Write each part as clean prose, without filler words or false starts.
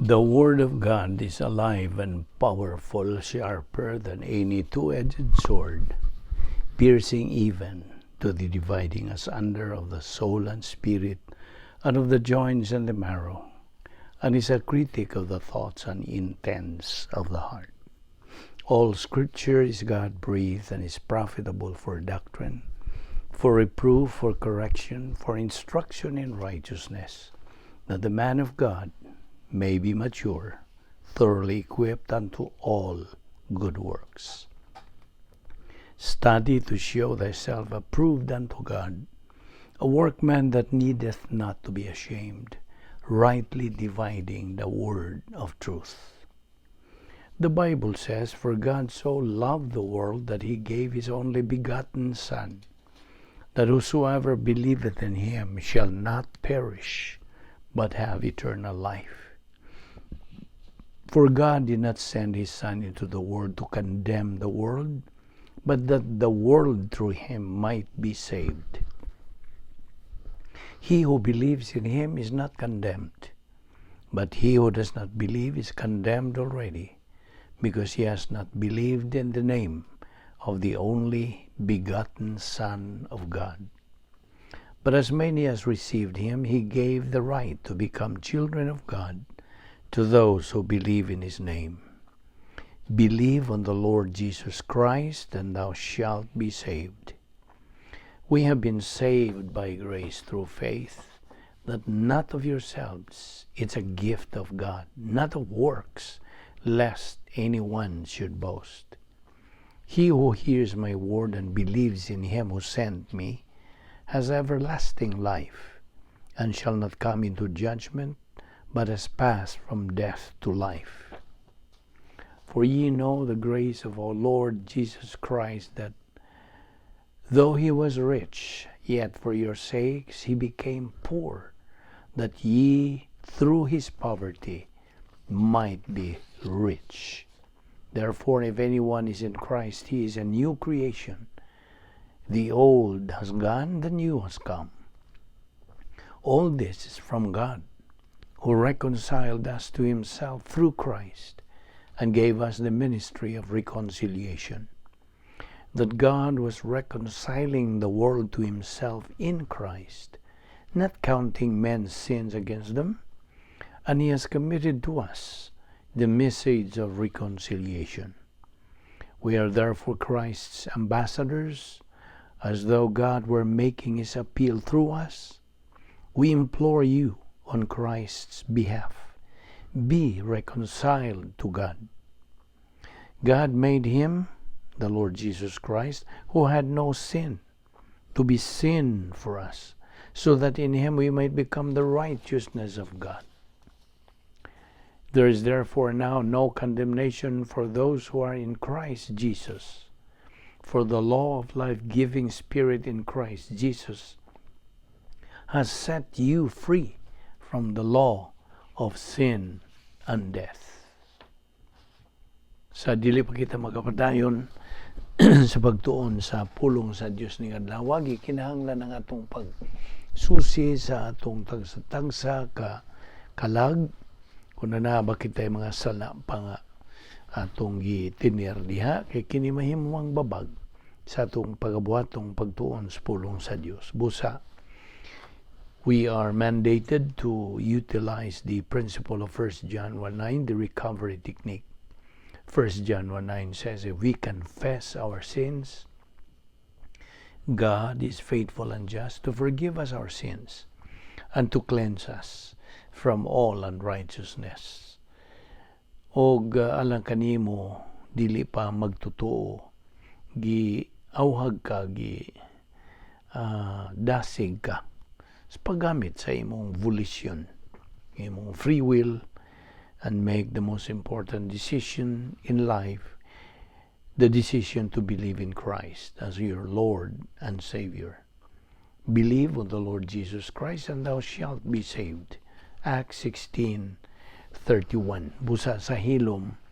The Word of God is alive and powerful, sharper than any two-edged sword, piercing even to the dividing asunder of the soul and spirit, and of the joints and the marrow, and is a critic of the thoughts and intents of the heart. All Scripture is God-breathed and is profitable for doctrine, for reproof, for correction, for instruction in righteousness, that the man of God may be mature, thoroughly equipped unto all good works. Study to show thyself approved unto God, a workman that needeth not to be ashamed, rightly dividing the word of truth. The Bible says, "For God so loved the world that he gave his only begotten Son, that whosoever believeth in him shall not perish, but have eternal life." For God did not send his Son into the world to condemn the world, but that the world through him might be saved. He who believes in him is not condemned, but he who does not believe is condemned already, because he has not believed in the name of the only begotten Son of God. But as many as received him, he gave the right to become children of God, to those who believe in his name. Believe on the Lord Jesus Christ, and thou shalt be saved. We have been saved by grace through faith, that not of yourselves, it's a gift of God, not of works, lest anyone should boast. He who hears my word and believes in him who sent me has everlasting life, and shall not come into judgment, but has passed from death to life. For ye know the grace of our Lord Jesus Christ, that though he was rich, yet for your sakes he became poor, that ye through his poverty might be rich. Therefore, if anyone is in Christ, he is a new creation. The old has gone, the new has come. All this is from God, who reconciled us to himself through Christ and gave us the ministry of reconciliation. That God was reconciling the world to himself in Christ, not counting men's sins against them, and he has committed to us the message of reconciliation. We are therefore Christ's ambassadors, as though God were making his appeal through us. We implore you on Christ's behalf, be reconciled to God. God made him, the Lord Jesus Christ, who had no sin, to be sin for us, so that in him we might become the righteousness of God. There is therefore now no condemnation for those who are in Christ Jesus. For the law of life-giving Spirit in Christ Jesus has set you free from the law of sin and death. Sa dili pa kita magapadayon sa pagtuon sa pulong sa Dios ning adlaw, kinahanglan ang atong pagsusi sa atong tagsa-tagsa ka kalag kung naa ba kitay mga sala pa nga atong gitinir diha, kay kini mahimong babag sa atong pagabuhatong pagtuon sa pulong sa Dios. Busa we are mandated to utilize the principle of 1 John 1:9, the recovery technique. 1 John 1:9 says, "If we confess our sins, God is faithful and just to forgive us our sins and to cleanse us from all unrighteousness." Og alang kanimo dili pa magtotoo, gi awhag ka, gi dasig ka sa paggamit sa imong volition, imong free will, and make the most important decision in life, the decision to believe in Christ as your Lord and Savior. Believe on the Lord Jesus Christ and thou shalt be saved. Acts 16:31. Busa sa hilom,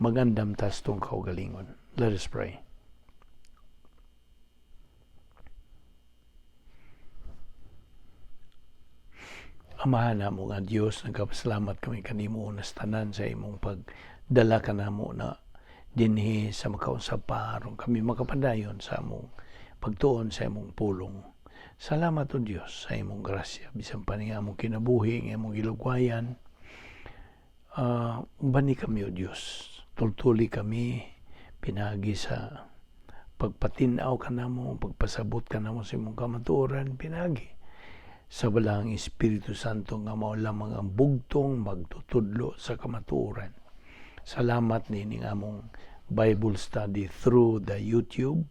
magandam tas tong kaugalingon. Let us pray. Amahan namo nga Dios, nagpasalamat kami kanimo una sa tanan sa imong pagdala kanamo na dinhi sa makausap pa aron kami makapadayon sa among pagtuon sa imong pulong. Salamat, O Dios, sa imong grasya bisan pa ni among kinabuhi nga imong gilugwayan. Ubani kami, O Dios. Tultuli kami pinagi sa pagpatin-aw kanamo, pagpasabot kanamo sa imong kamatuoran, pinagi sa Balaang Espiritu Santo nga mao lamang ang bugtong magtutudlo sa kamatuoran. Salamat nining among Bible study through the YouTube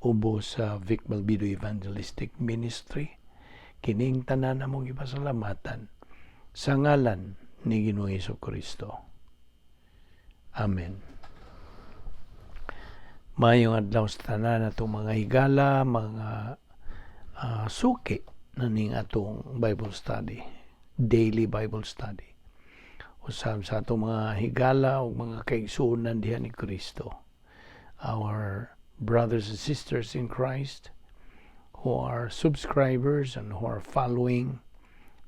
ubos sa Vic Balbido Evangelistic Ministry. Kining tanan among ipasalamatan sa ngalan ni Ginoong Hesus Kristo. Amen. Maayong adlaw sa tanan atong mga higala, mga suki na ning atong Bible study, daily Bible study. Usab sa atong mga higala o mga kaigsuonan diha ni Kristo. Our brothers and sisters in Christ who are subscribers and who are following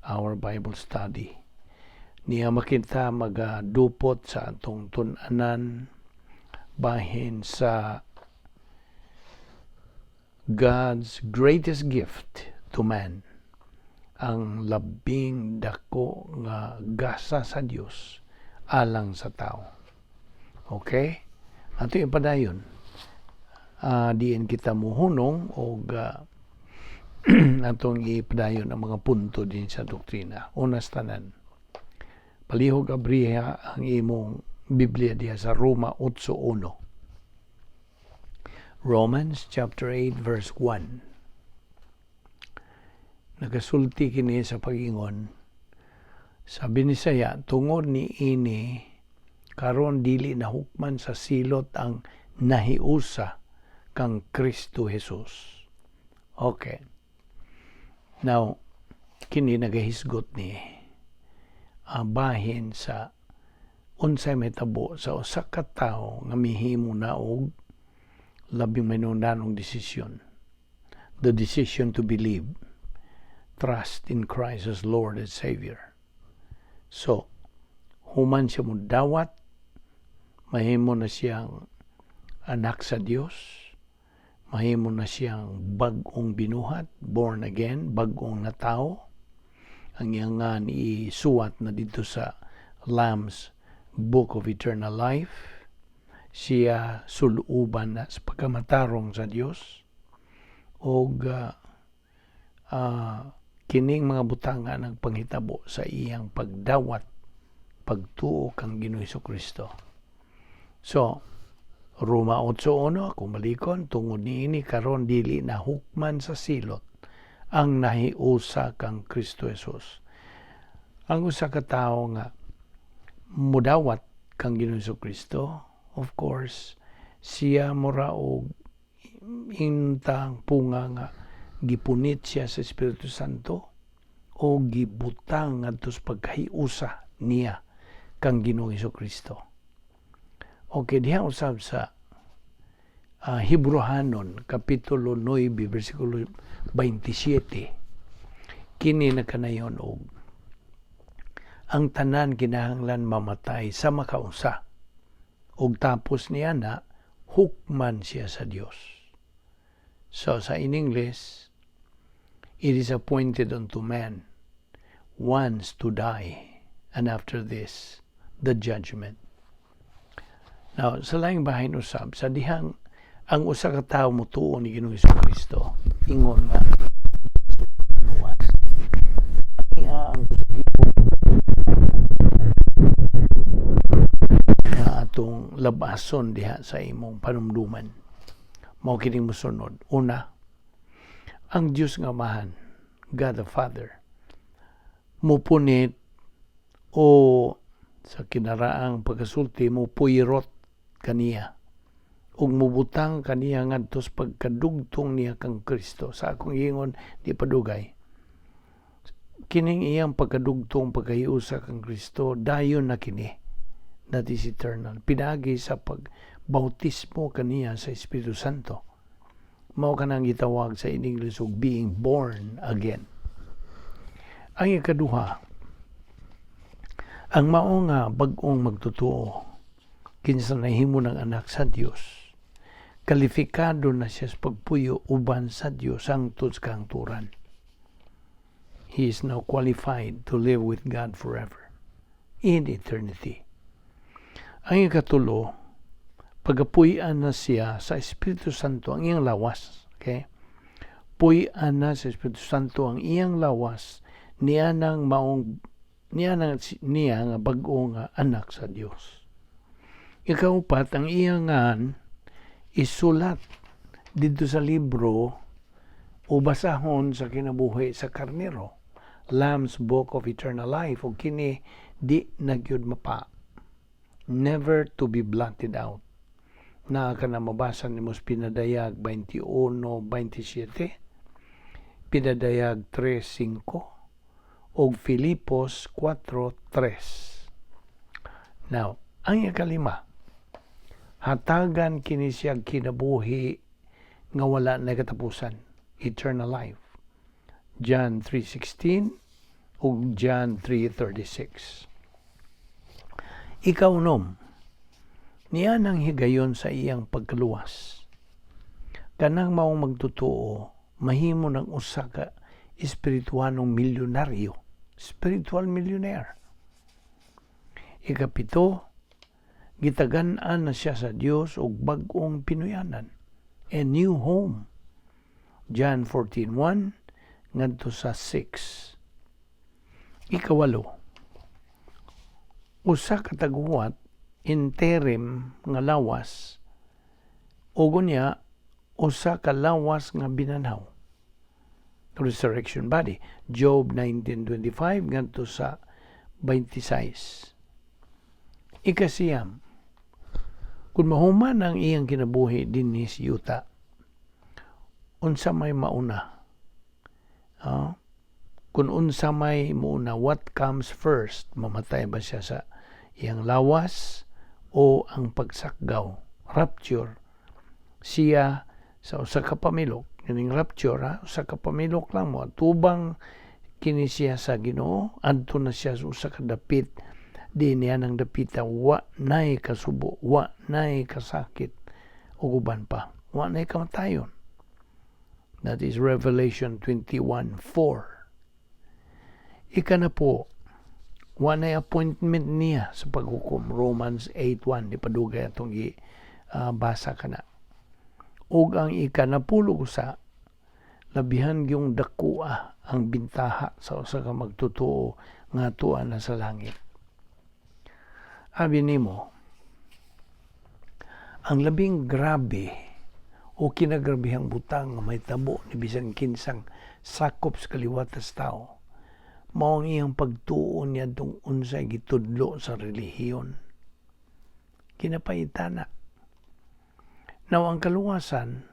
our Bible study. Niya makita magadupot sa atong tun-anan bahin sa God's greatest gift to man, ang labing dako nga gasa sa Dios alang sa tao. Okay? Ato ipadayon. Diin kita muhunong og atong ipadayon ang mga punto din sa doktrina. Una sa tanan, palihog abriha ang imong Biblia diha sa Roma 8:1. Romans chapter 8 verse 1. Nagasulti kini sa pag-ingon sa Binisaya, "Tungod ni ini karon dili na hukman sa silot ang nahiusa kang Kristo Jesus." Okay. Now, kini nagahisgot ni bahin sa unsay mahitabo sa usa ka tawo nga mihimo na og labing mahinungdanong desisyon. The decision to believe, trust in Christ as Lord and Savior. So, human siya mo dawat, mahimo na siyang anak sa Dios, mahimo na siyang bag-ong binuhat, born again, bag-ong natao. Ang iyang ngan isuwat na dito sa Lamb's Book of Eternal Life. Siya suluban na sa pagkamatarong sa Dios. Og kining mga butanga nagpanghitabo sa iyang pagdawat, pagtuo kang Ginoong Kristo. So, Roma 8:1, kung balikon, "Tungod niini karon dili na hukman sa silot ang nahiusa kang Kristo Jesus." Ang usa ka tawo nga mudawat kang Ginoong Kristo, of course, siya mura og intang punga nga gipunit siya sa Espiritu Santo o gibutang ngadto sa pagkahiusa niya kang Ginoong Kristo. Okay, diha usab sa Hebreohanon, Kapitulo 9, versikulo 27. Kini nakanayon og ang tanan kinahanglan mamatay sa makausa ug tapos niya na hukman siya sa Dios. So sa in English, "It is appointed unto man once to die, and after this, the judgment." Now, sa laing bahin usab, sa dihang ang usa ka tawo mutuo ni Ginoong Kristo, ingon nga luwas. Niya ang nga atong labason diha sa imong panumduman. Mao kining mosunod. Una, ang Dios nga Amahan, God the Father, mupunit o sa kinaraang pagkasulti mo puyirot kaniya ug mubutang kaniya ngadto sa pagkadugtong niya kang Kristo. Sa akong ingon, di padugay kining iyang pagkadugtong, pagkahiusa kang Kristo, dayon na kini, that is eternal, pinaagi sa pagbautismo kaniya sa Espiritu Santo. Mao kanang gitawag sa in English og being born again. Ang ikaduha, Ang mao nga bag-ong magtotoo, kinsa nahimo ng anak sa Dios, kalifikado na siya sa pagpuyo uban sa Dios hangtod sa kahangturan. He is now qualified to live with God forever in eternity. Ang ikatulo, pagapuy-an na siya sa Espiritu Santo ang iyang lawas. Okay? Puy-an na sa Espiritu Santo ang iyang lawas niya nang maong niya nang niya nga bag-o nga anak sa Dios. Ikaupat, ang iyang ngan isulat didto sa libro o basahon sa kinabuhi sa Karnero, Lamb's Book of Eternal Life, o kini di na gyud mapa, never to be blotted out. Na ka na mabasa nimo sa Pinadayag 21:27, Pinadayag 3:5 ug Filipos 4:3. Now, ang ikalima, hatagan kini siya kinabuhi nga wala na katapusan, eternal life. John 3:16 ug John 3:36. Ikaunom, niya nang higayon sa iyang pagkaluwas. Kanang maong magtotoo, mahimo ng usa ka espirituanong milyonaryo, spiritual millionaire. Ikapito, gitagan-an na siya sa Dios og bag-ong pinuyanan, a new home. John 14:1 ngadto sa 6. Ikawalo, usa ka taguwat, interim nga lawas, ug unya usa ka lawas nga binanhaw, resurrection body. Job 19:25 ngadto sa 26. Ikasiyam, kung mahuman ang iyang kinabuhi dinhi sa yuta, unsa may mauna? Kung unsa may muuna, what comes first? Mamatay ba siya sa iyang lawas o ang pagsakgaw? Rapture. Siya sa usa ka pamilok, kining rapture ha, usa ka pamilok lang mo, tubang kini siya sa Ginoo, adto na siya sa usa ka dapit di niya nang dapita wa nay kasubo, wa nay kasakit ug uban pa, wa nay kamatayon. That is Revelation 21:4. Ikanapo, wa nay appointment niya sa paghukom. Romans 8:1, di padugay atong gi basa kana. Ug ang ikanapulo usa, labihan gyung dakoa ang bintaha sa usa ka magtotoo nga tuwa na sa langit. Abi nimo, ang labing grabe o kinagrabihang butang nga mahitabo ni bisan kinsang sakop sa kaliwatas tao, mao ang iyang pagtuo niadtong unsay gitudlo sa relihiyon. Kinapahitana. Now, ang kaluwasan,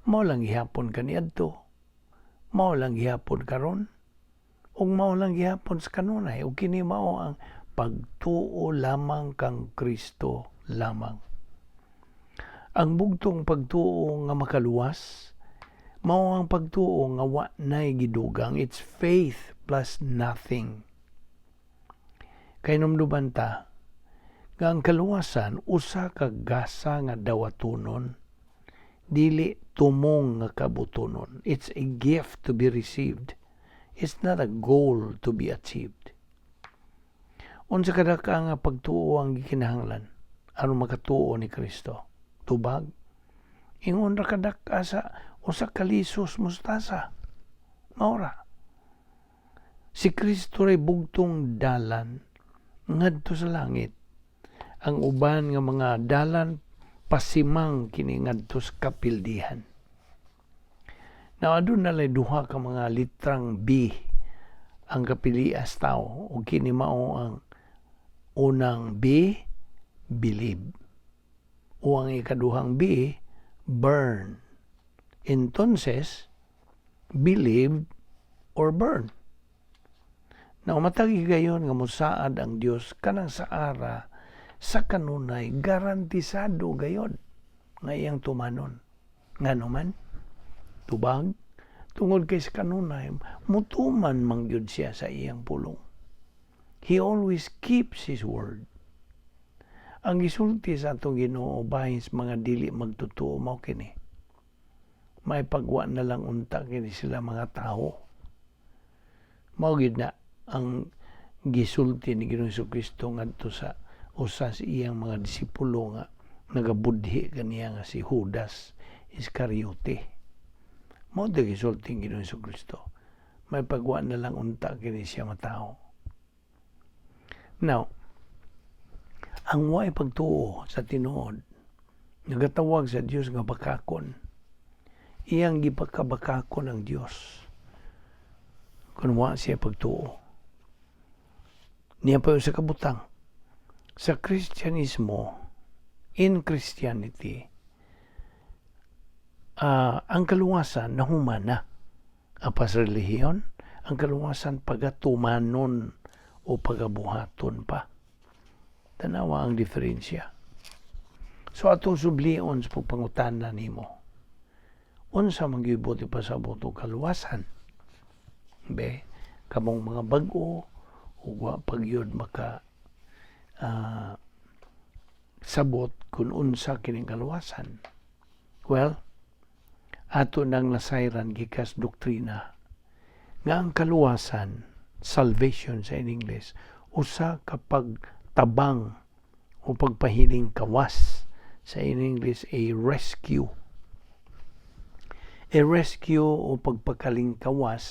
mao lang gihapon kaniadto, mao lang gihapon karon, ug mao lang gihapon sa kanunay, ug kini mao ang pagtuo lamang kang Kristo lamang. Ang bugtong pagtuo nga makaluwas, mao ang pagtuo nga wa nay gidugang. It's faith plus nothing. Kay numduman ta nga ang kaluwasan usa ka gasa nga dawatonon, dili tumong nga kabutonon. It's a gift to be received. It's not a goal to be achieved. Unsa kadaka nga pagtuo ang gikinahanglan aron makatuo ni Kristo? Tubag. Ingon ra kadak-a sa usa ka lisos mustasa. Maora. Si Kristo ray bugtong dalan ngadto sa langit. Ang uban nga mga dalan pasimang kini ngadto sa kapildihan. Now, aduna lay duha ka mga litrang B ang kapilias tao, ug kini mao ang unang B, believe. O ang ikaduhang B, burn. Entonces, believe or burn. Now, matag higayon nga musaad ang Dios kanang saara sa kanunay, garantisado gayon nga iyang tumanon. Ngano man? Tubag, tungod kay sa kanunay, mutuman man gyud siya sa iyang pulong. He always keeps His word. Ang gisulti sa atong Ginoo bahin sa mga dili magtotoo mao kini: "Maipagwa na lang unta kini sila mga tao." Mao gid na ang gisulti ni Ginoong Kristo ngadto sa usa sa iyang mga disipulo nga nagabudhi kaniya nga si Judas Iscariote. Mao di gisulti ni Ginoong Kristo: "Maipagwa na lang unta kini siya matao." Now, ang way pagtuo sa tinuod, nagatawag sa Dios nga bakakon. Iyang gipakabakakon ang Dios kung wa siya pagtuo. Niya pa sa kabutang. Sa Kristyanismo, in Christianity, ang kaluwasan nahuman na. Apan sa relihiyon, ang kaluwasan pagatumanon o pagabuhaton pa. Tanawa ang diferensya. So atong sublion sa pagpangutana nimo. Unsa man gyud buot ipasabot og kaluwasan? Be, kamong mga bag-o ug wa pa gyud maka sabot kung unsa kining kaluwasan. Well, ato nang nasayran gikas doktrina nga ang kaluwasan, salvation sa in English, usa ka pagtabang o pagpahiling kawas, sa in English, a rescue. A rescue o pagpakalingkawas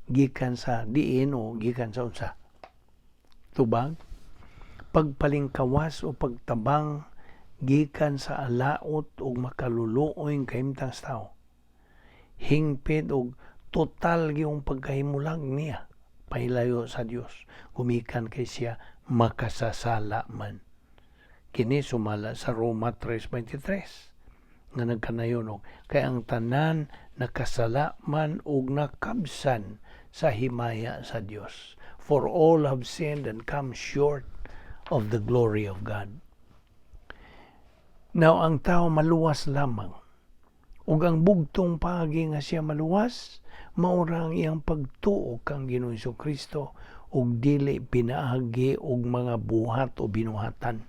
gikan sa diin o gikan sa unsa? Tubag, pagpalingkawas o pagtabang gikan sa alaot ug makaluluoy kahimtang sa tao. Hingpit og total gyung pagkahimulag niya pahilayo sa Dios gumikan kay siya makasasala man. Kini sumala sa Roma 3:23 nga nagkanayon og kay ang tanan nakasala man ug nakabsan sa himaya sa Dios. For all have sinned and come short of the glory of God. Now, ang tao maluwas lamang ug ang bugtong paagi nga siya maluwas mao ra ang iyang pagtuo kang Ginoong Kristo ug dili pinaagi og mga buhat o binuhatan.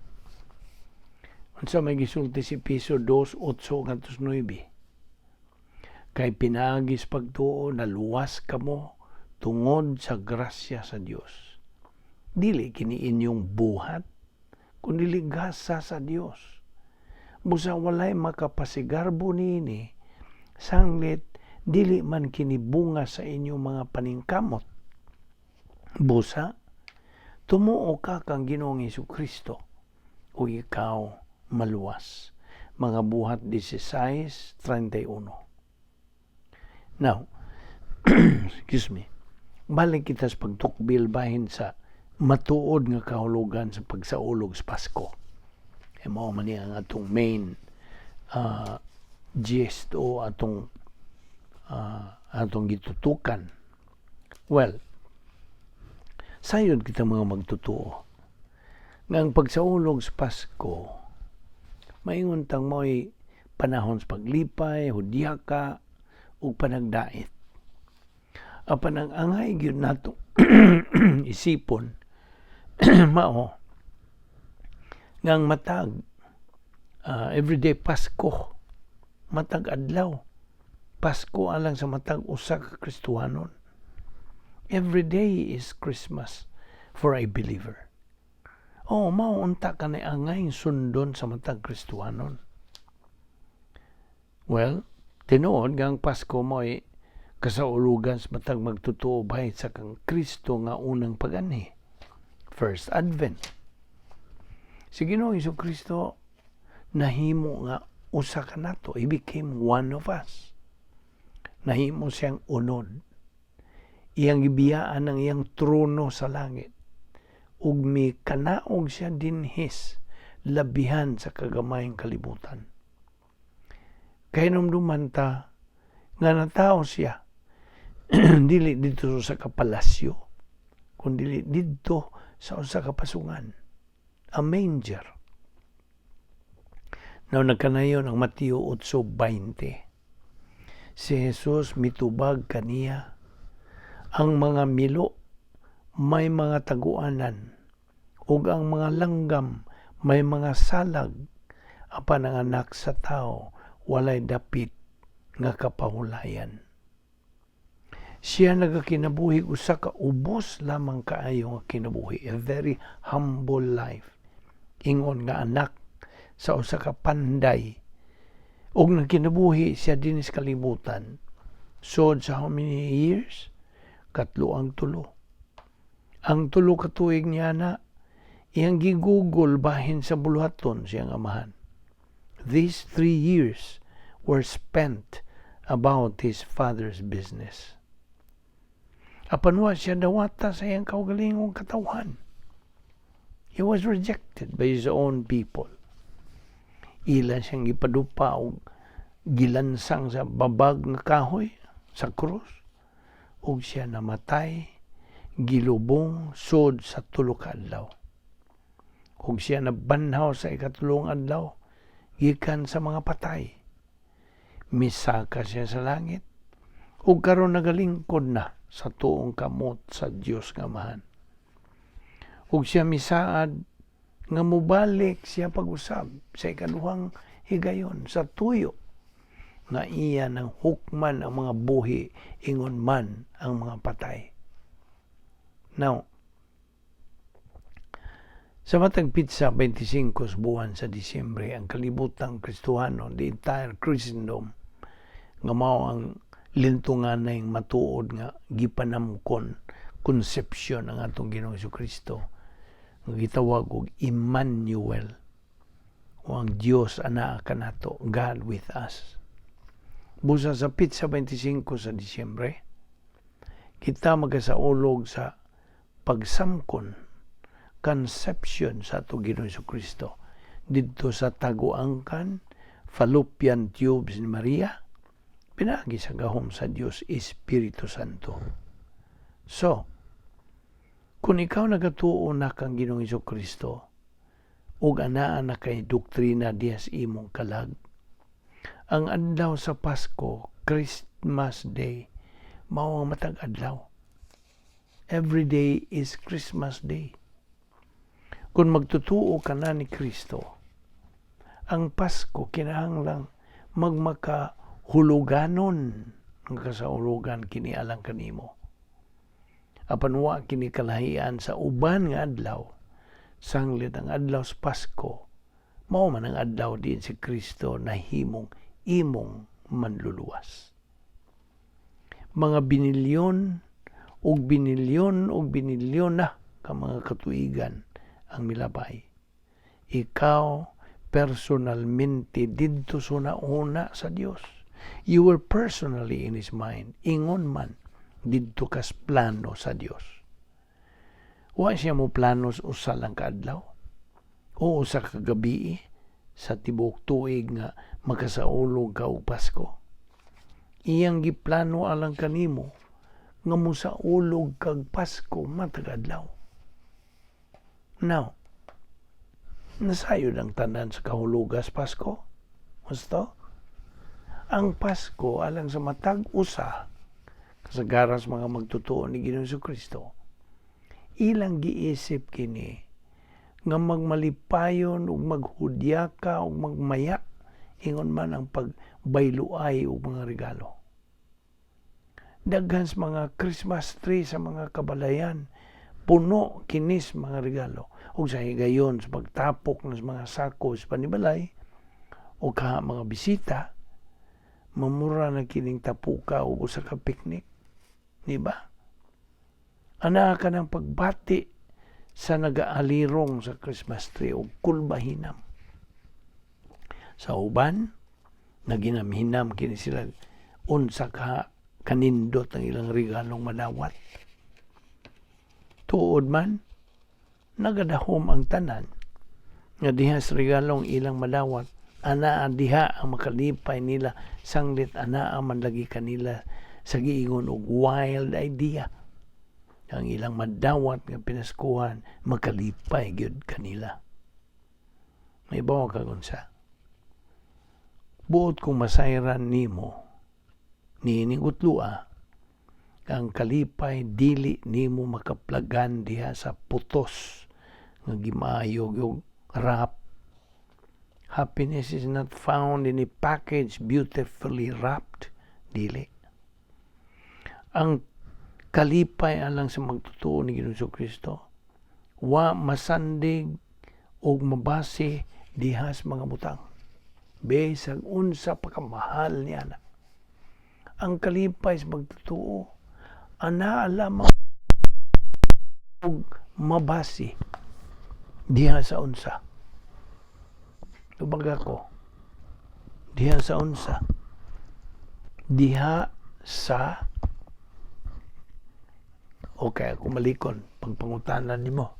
Unsa may gisulti si Efeso 2:8 ngadto 9? Kay pinaagi sa pagtuo naluwas kamo tungod sa grasya sa Dios. Dili kini inyong buhat, kundi gasa sa Dios. Busa walay makapasigarbo niini, sanglit dili man kini bunga sa inyong mga paningkamot. Busa tumuo ka kang Ginoong Kristo ug ikaw maluwas. Mga Buhat 16:31. Now, excuse me, balik kita sa pagtukbil bahin sa matuod nga kahulugan sa pagsaulog sa Pasko. E mao man niya ang atong main gist o atong gitutukan. Well, sayod kita mga magtotoo nga ang pagsaulog sa Pasko, maingon tang mo'y panahon sa paglipay, hudyaka, ug panagdait. Apan ang angay gyud nato isipon mao nga ang matag everyday Pasko, matag adlaw Pasko alang sa matag usa ka Kristohanon. Every day is Christmas for a believer. Oh, mao unta ka na angay sundon sa matag Kristohanon. Well, tinuod nga ang Pasko mo'y kasaulugan sa matag magtotoo bahin sa kang Kristo nga unang paganhi. First Advent. Si Ginoong Kristo nahimo nga usa ka nato. He became one of us. Nahimo siyang unod. Iyang gibiyaan ang iyang trono sa langit. Ug mikanaog siya dinhis labihan sa kagamayng kalibutan. Kahinumduman ta nga natao siya dili didto sa kapalasyo, kundi didto sa usa ka pasungan, a manger. Now, nagkanayon ang Mateo 8:20. Si Jesus mitubag kaniya, "Ang mga milo May mga taguanan ug ang mga langgam may mga salag, apan ang Anak sa Tao walay dapit nga kapahulayan. Siya nagakinabuhi usa ka ubos lamang kaayo nga kinabuhi, a very humble life. Ingon nga anak sa usa ka panday ug nagkinabuhi siya dinhi sa kalibutan. Sod sa how many years? Katlo ang tulo. Ang 3 ka tuig niya na iyang gigugol bahin sa buluhaton siyang amahan. These 3 years were spent about his father's business. Apan wa siya dawata sa iyang kaugalingong katawhan. He was rejected by his own people. Ila siyang gipadupa og gilansang sa babag nga kahoy sa krus ug siya namatay, gilubong sod sa 3 ka adlaw. Ug siya nabanhaw sa ikatulong adlaw gikan sa mga patay. Misaka siya sa langit ug karon nagalingkod na sa tuong kamot sa Dios nga Amahan. Ug siya misaad nga mobalik siya pag-usab sa ikaduhang higayon sa tuyo nga iya nang hukman ang mga buhi ingon man ang mga patay. Now, sa matag petsa 25 sa buwan sa Disyembre, ang kalibutang Kristohano, the entire Christendom, nga mao ang lintunganay matuod nga gipanamkon konsepsyon ang atong Ginoong Kristo nga gitawag og Emmanuel o ang Dios anaa kanato, God with us. Busa sa petsa 25 sa Disyembre, kita magasaulog sa pagsamkon, conception sa ato Ginoong Kristo didto sa taguangkan, fallopian tubes ni Maria, pinaagi sa gahom sa Dios Espiritu Santo. So, kung ikaw nagatuo na kang Ginoong Kristo ug anaa na kay doktrina diha sa imong kalag, ang adlaw sa Pasko, Christmas Day, mao ang matag adlaw. Every day is Christmas Day. Kung magtutuo ka na ni Kristo, ang Pasko kinahanglang magmakahuluganon ang kasaulugan kini alang kanimo. Apan wa kini kalahian sa uban nga adlaw, sanglit ang adlaw sa Pasko, mao man ang adlaw diin si Kristo nahimong imong manluluwas. Mga binilyon ug binilyon ug binilyon na ka mga katuigan ang milabay. Ikaw personalmente didto sa una sa Dios. You were personally in His mind. Ingon man, didto kas plano sa Dios. Wa siya mo plano sa usa lang ka adlaw o usa ka gabi sa tibuok tuig nga makasaulog ka og Pasko. Iyang giplano alang kanimo nga mosaulog kag Pasko matag adlaw. Now, nasayod ang tanan sa kahulugas Pasko? Gusto? Ang Pasko alang sa matag usa kasagaras mga magtotoo ni Ginoong Kristo, ilang giisip kini nga magmalipayon ug maghudyaka ug magmaya ingon man ang pagbayloay og mga regalo. Daghan sa mga Christmas tree sa mga kabalayan, puno kinis mga regalo. Ug sa higayon sa pagtapok ng mga sako sa panibalay o kaha mga bisita, mamura na kining tapuka og usa ka picnic. Di ba? Anaa ka ng pagbati sa nagaalirong sa Christmas tree o kulbahinam. Sa uban, naginamhinam kini sila unsa ka kanindot ang ilang regalong madawat. Tuod man, nagadahom ang tanan nga diha sa regalong ilang madawat, anaa diha ang makalipay nila, sanglit anaa man lagi kanila sa giingon og wild idea. Ang ilang madawat nga pinaskuhan makalipay gyud kanila. May bawa ka unsa buot kong masayran nimo niining utlua. Ang kalipay dili nimo makaplagan diha sa putos nga gimayo og wrap. Happiness is not found in a package beautifully wrapped. Dili. Ang kalipay alang sa magtotoo ni Ginoong Kristo, wa masandig og mabase diha sa mga butang. Bisag unsa pa kamahal niya na. Ang kalipay sa magtotoo, anaa lamang og mabase diha sa unsa. Tubaga ko, diha sa unsa. Diha sa. Okay, ako malikon, pagpangutanan nimo.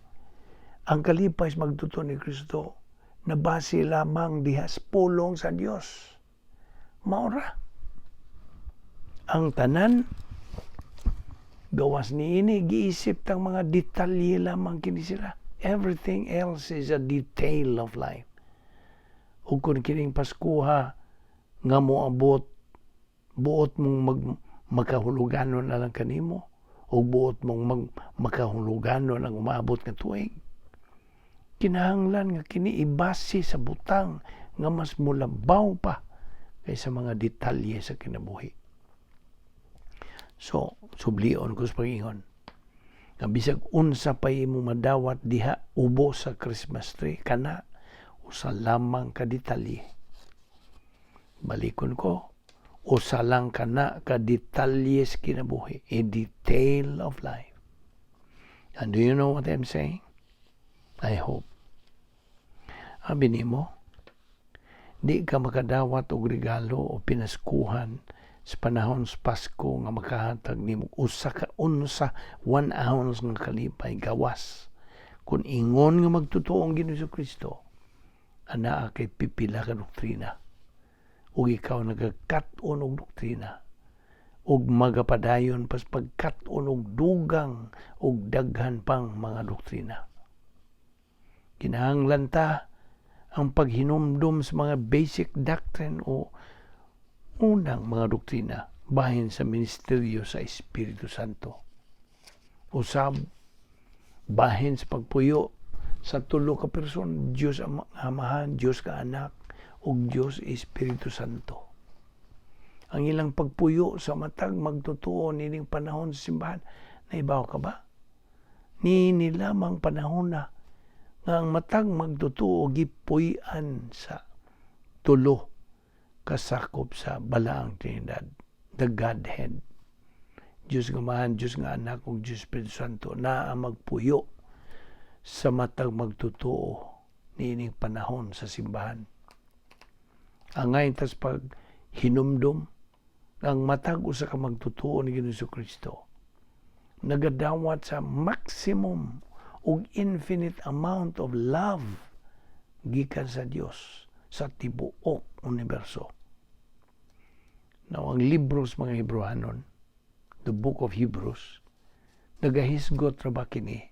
Ang kalipay sa magtotoo ni Kristo, nabase lamang diha sa pulong sa Dios. Maura. Ang tanan, gawas niini, giisip tang mga detalye lamang kini sila. Everything else is a detail of life. Ug kung kining Paskuha nga moabot, buot mong makahuluganon na lang kanimo o buot mong makahuluganon ang umaabot nga tuig, kinahanglan nga kini ibase sa butang nga mas mulabaw pa kaysa mga detalye sa kinabuhi. So, sublion ko sa pag-ingon nga bisag unsa pa imo madawat diha ubo sa Christmas tree, kana usa lamang ka detalye. Balikon ko, usa lang kana ka detalye sa kinabuhi, a detail of life. And do you know what I'm saying? I hope. Abi nimo, di ka makadawat og regalo o pinaskuhan sa panahon sa Pasko nga makahatag nimo usa ka unsa, 1 ounce nga kalipay, gawas kung ingon nga magtotoo ang Ginoong Kristo anaa kay pipila ka doktrina ug ikaw nagakat-on og doktrina ug magapadayon pas pagkat-on og dugang og daghan pang mga doktrina. Kinahanglan ta ang paghinumdum sa mga basic doctrine o unang mga doktrina bahin sa ministeryo sa Espiritu Santo. Usab, bahin sa pagpuyo sa tulo ka person, Dios ang Amahan, Dios ka Anak, ug Dios Espiritu Santo. Ang ilang pagpuyo sa matag magtotoo nining panahon sa simbahan, naibaw ka ba? Niini lamang panahon na nga ang matag magtotoo gipuy-an sa tulo kasakop sa Balaang Trinidad, the Godhead. Diyos nga Amahan, Diyos nga Anak, ug Diyos Espiritu Santo na ang magpuyo sa matag magtotoo niining panahon sa simbahan. Angay tas pag hinumdum ang matag usa ka magtotoo ni Ginoong Kristo nagadawat sa maximum ug infinite amount of love gikan sa Dios sa tibuok universo. Now, ang libro sa mga Hebrewanon, the Book of Hebrews, nagahisgot ra ba kini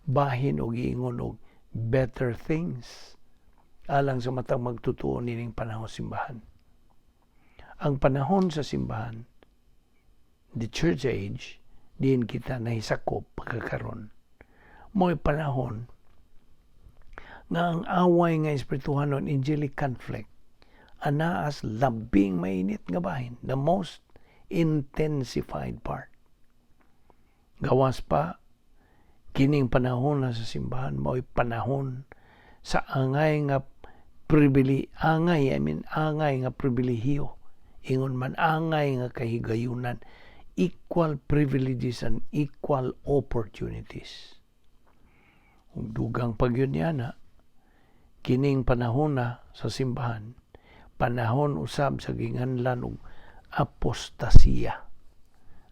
bahin og giingon og better things alang sa matag magtotoo nining panahon simbahan? Ang panahon sa simbahan, the church age, diin kita nahisakop pagkakaron. Mo'y panahon nga ang away nga espirituhanon, angelic conflict, anaas labing mainit nga bahin, the most intensified part. Gawas pa, kining panahon na sa simbahan mao'y panahon sa angay nga angay, I mean, angay nga pribilehiyo. Ingon man angay nga kahigayunan, equal privileges and equal opportunities. Ug dugang pagyud niya na, kining panahon na sa simbahan, panahon usab sa ginganlan og apostasiya.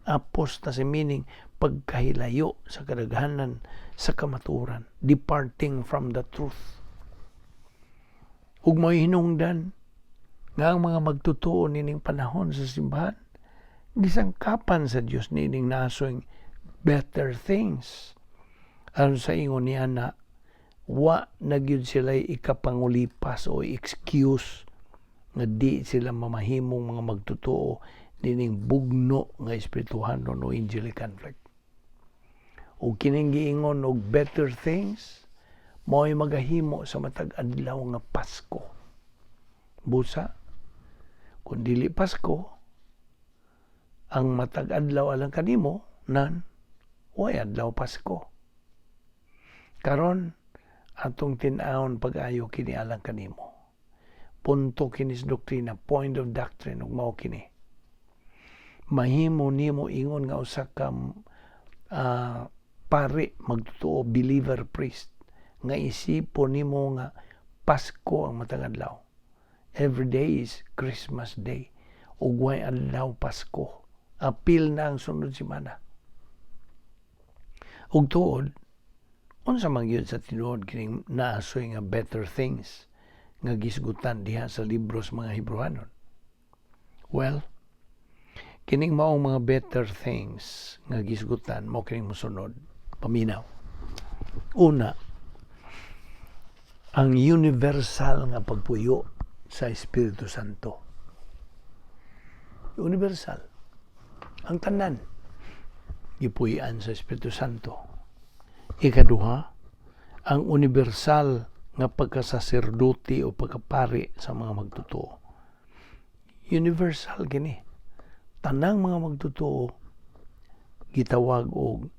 Apostasy meaning pagkahilayo sa kadaghanan sa kamatuoran, departing from the truth. Ug mo'y hinungdan nga ang mga magtotoo nining panahon sa simbahan gisangkapan sa Dios nining nasoy better things. Aron sa ingon niya na wa na gyud sila ikapangulipas o excuse nga di sila mamahimong mga magtotoo nining bugno nga espirituhanon o angelic conflict. Ug kining giingon og better things mao'y magahimo sa matag adlaw nga Pasko. Busa, kung dili Pasko, ang matag adlaw alang kanimo, nan, way adlaw Pasko. Karon, atong tin-awon pag-ayo kini alang kanimo. Punto kini sa doktrina, point of doctrine, ug mao kini. Mahimo nimo ingon nga usa ka pari magtotoo, believer priest, nga isipo nimo nga Pasko ang matag adlaw. Every day is Christmas Day. Ug way adlaw Pasko. Apil na ang sunod semana. Ug tuod, unsa man gyud sa tinuod kining naasoy nga better things nga gisgutan diha sa libro sa mga Hebrewanon? Well, kining maong mga better things nga gisgutan mao kining mosunod. Paminaw. Una, ang universal nga pagpuyo sa Espiritu Santo. Universal. Ang tanan gipuy-an sa Espiritu Santo. Ikaduha, ang universal nga pagkasaserdote o pagkapari sa mga magtotoo. Universal kini. Tanang mga magtotoo gitawag og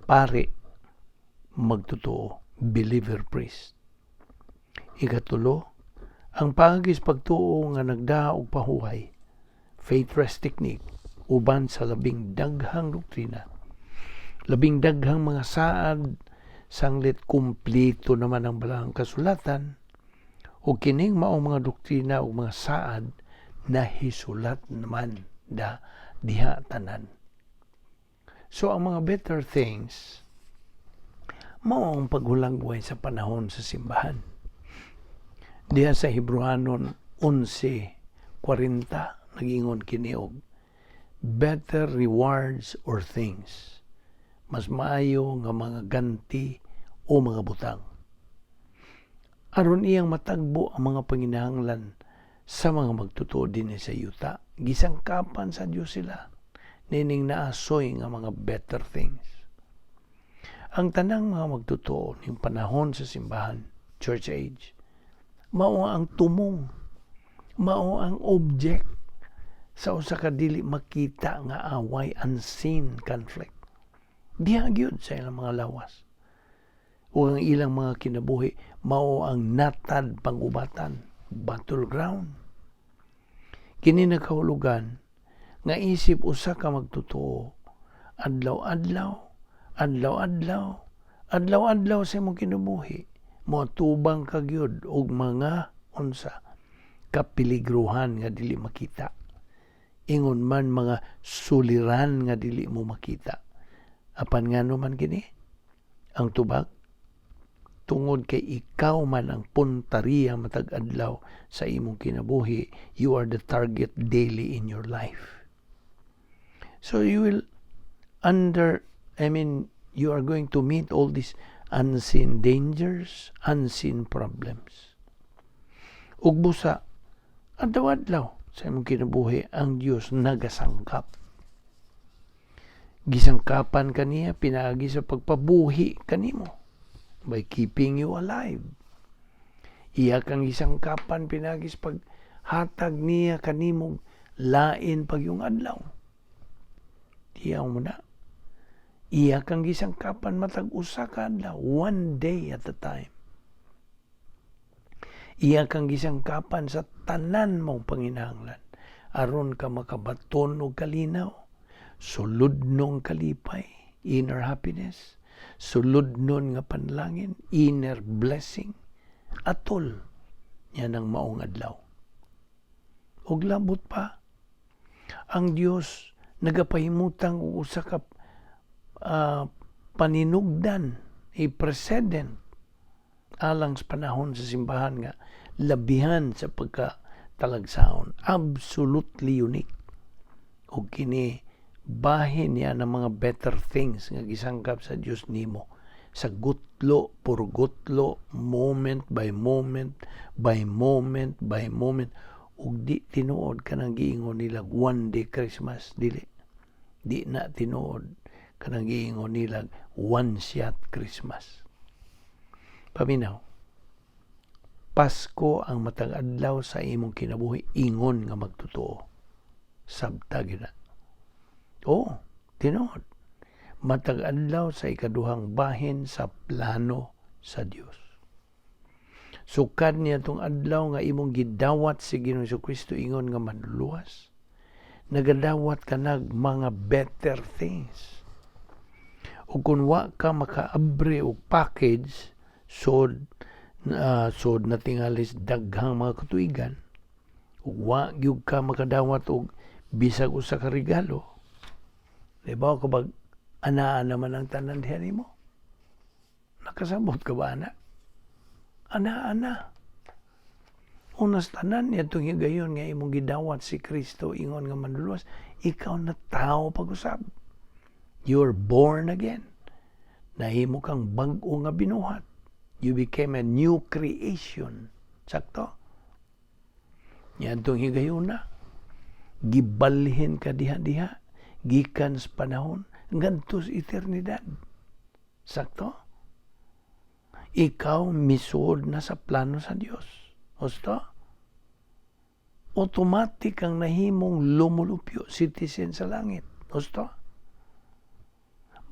pari magtotoo, believer priest. Ikatulo, ang paagi sa pagtuo nga nagdaa og pahuway, faith rest technique, uban sa labing daghang doktrina. Labing daghang mga saad, sanglit kumpleto naman ang balaang kasulatan, o kining maong mga doktrina o mga saad nahisulat naman da diha tanan. So ang mga better things mao ang paghulagway sa panahon sa simbahan. Diha sa Hebrewanon 11:40, nagingon kini og better rewards or things. Mas maayo nga mga ganti o mga butang. Aron iyang matagbo ang mga panginahanglan sa mga magtotoo dinhi sa yuta, gisangkapan sa Dios sila nining naasoy nga mga better things. Ang tanang mga magtotoo ning panahon sa simbahan, church age, mao ang tumong, mao ang object sa usa ka dili makita nga away, unseen conflict. Diha gyud sa ilang mga lawas. O ang ilang mga kinabuhi mao ang natad pangubatan, battleground. Kini nagkahulugan nga isip usa ka magtotoo, adlaw-adlaw, adlaw-adlaw, adlaw-adlaw sa imong kinabuhi, moatubang ka gyud og mga unsa kapiligruhan nga dili makita. Ingon man mga suliran nga dili mo makita. Apan ngano man kini? Ang tubag, tungod kay ikaw man ang puntariya matag adlaw sa imong kinabuhi, you are the target daily in your life. So you will under, I mean, you are going to meet all these unseen dangers, unseen problems. Ug busa, adlaw-adlaw sa imong kinabuhi, ang Dios nagasangkap. Gisangkapan kaniya pinaagi sa pagpabuhi kanimo, by keeping you alive. Iya kang gisangkapan pinaagi sa paghatag niya kanimo lain pagyung adlaw. Tiyaw mo na. Iya kang gisangkapan matag usa ka adlaw, one day at a time. Iya kang gisangkapan sa tanan mong panginahanglan aron ka makabaton og kalinaw, suludnong kalipay, inner happiness, suludnon nga panlangin, inner blessing, atol niya ng maong adlaw. Ug labot pa, ang Dios nagapahimutang og usa ka paninugdan, a precedent alang sa panahon sa simbahan nga labihan sa pagka talagsaon, absolutely unique. Ug kini bahin niya ng mga better things nga gisangkap sa Dios nimo sa gutlo por gutlo, moment by moment by moment by moment. Ug di tinuod kanang giingon nila one day Christmas, dili. Di na tinuod kanang giingon nila one shot Christmas. Paminaw. Pasko ang matag adlaw sa imong kinabuhi ingon nga magtotoo. Sabta gyud na. Oo, tinuod. Matag adlaw sa ikaduhang bahin sa plano sa Dios. Sukad niya tong adlaw nga imong gidawat si Ginoong Kristo ingon nga manluluwas, nagadawat ka nag mga better things. Ug kung wa ka makaabre og package sod na tingalis daghang mga katuigan, ug wa gyud ka makadawat og bisag usa ka regalo, di ba kabag anaa naman ang tanan diha nimo? Nakasabot ka ba ana? Ana ana. Unas tanan niya itong higayon nga imong gidawat si Kristo ingon nga manluluwas, ikaw na tao pag-usab. You're born again. Nahimo kang bag-o nga binuhat. You became a new creation. Sakto? Yan itong higayon na. Gibalhin ka diha-diha. Gikan sa panahon. Ngadto sa eternidad. Sakto? Ikaw misuod na sa plano sa Dios. Husto? Automatic ang nahimong lumulupyo, citizen sa langit. Husto?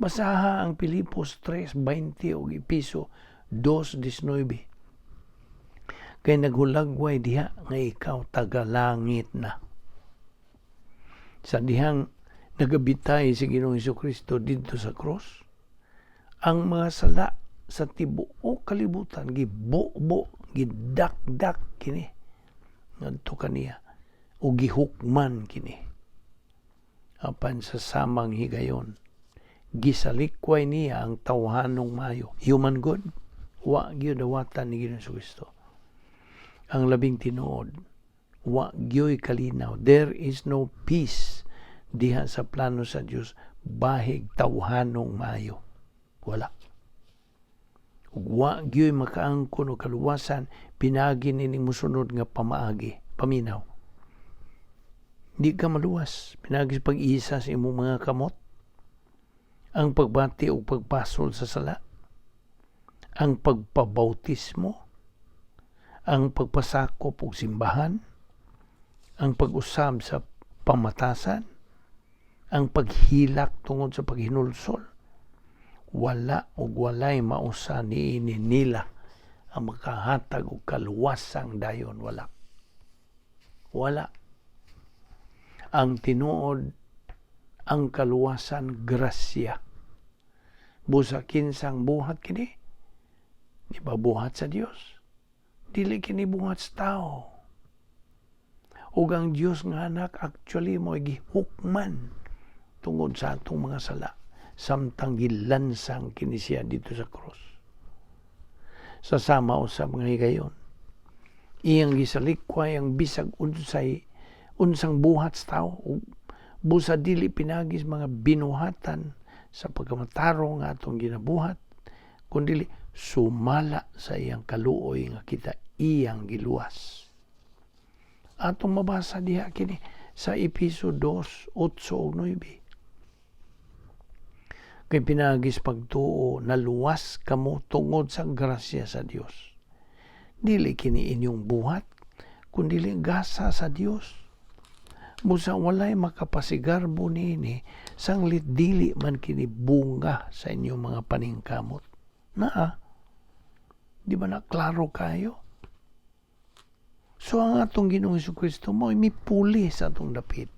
Basaha ang Pilipos 3:20 ug Epeso 2:19. Kay naghulagway diha nga ikaw taga-langit na. Sa dihang nagabitay si Ginoong Kristo didto sa cross, ang mga sala sa tibuok kalibutan gibubo, gidakdak kini ngadto kaniya o gihukman kini. Apan sa samang higayon, gisalikway niya ang tawhanong mayo, human good. Wa gyud dawatan ni Ginoong Kristo. Ang labing tinuod, wa gyoy kalinaw. There is no peace diha sa plano sa Dios bahig tawhanong mayo. Wala. Ug wa gyoy makaangkon og kaluwasan pinaagi nining mosunod nga pamaagi. Paminaw. Di ka maluwas pinaagi sa pag-isa sa imong mga kamot, ang pagbati o pagpasol sa sala, ang pagpabautismo, ang pagpasakop og simbahan, ang pag-usab sa pamatasan, ang paghilak tungod sa paghinulsol. Wala og walay mausa niini nila ang makahatag og kaluwasang dayon, wala. Wala. Ang tinuod, ang kaluwasan grasya. Busa kinsang buhat kini? Di ba buhat sa Dios? Dili kini buhat sa tao. Ug ang Dios nga anak actually mo gihukman tungod sa atong mga sala samtang gilansang kini siya dito sa krus. Sa sama usab mga higayon, iyang gisalikway ang bisag unsay unsang buhat sa tao ug busa dili pinagi sa mga binuhatan sa pagkamatarong nga atong ginabuhat, kundi sumala sa iyang kaluoy nga kita iyang giluwas. Atong mabasa diha kini sa Epeso 2:8 ug 9. Kay pinaagi sa pagtuo naluwas kamo tungod sa grasya sa Dios. Dili kini inyong buhat, kundi gasa sa Dios. Busa walay makapasigarbo niini, sanglit dili man kini bunga sa inyong mga paningkamot. Naa, di ba na klaro kayo? So ang atong Ginoong Kristo mo mipuli sa atong dapit.